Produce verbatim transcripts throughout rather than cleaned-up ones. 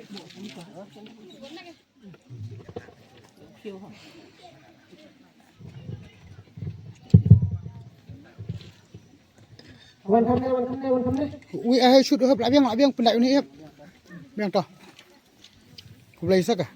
Wan kam ne, wan kam ne, wan kam ne. Ui, eh, shoot, hep, la biang, la biang, pynlait uni, hep. Biang to. Khublei sa ka.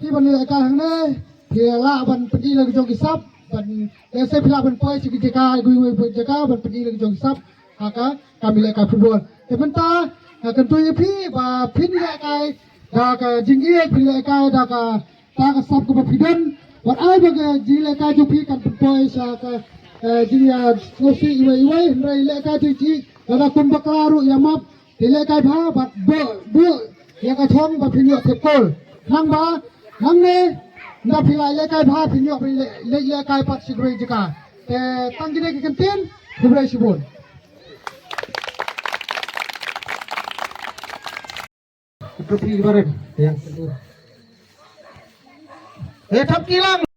Phi ban leh kai hangne, phi lah ban pyni la ka jong ki sap, ban lehse phi lah ban poi sha ki jaka, kiwei kiwei jaka, ban pyni la ka jong ki sap ha ka kam leh kai football. Te mynta nga kyntu ïa phi ba phin leh kai da ka jingïeit, phin leh kai da ka, da ka sap kaba phi don. Wat ai ba ka jingleh kai jong phi kan pynpoi sha ka, eh, jingïasngewsih iwei iwei, hynrei leh kai jong phi lada kum bakla ruh ïa map, te leh kai bha bad buh, buh ïa ka thong ba phin ïoh thep kol. Nang ba, nangne, nda phi la leh kai bha phin ïoh leh, leh, leh kai pat sha kiwei jaka. Te tang kine ki kyntien, khublei shibun. Trophy barim. Yang kedua. Eh, thap kilang.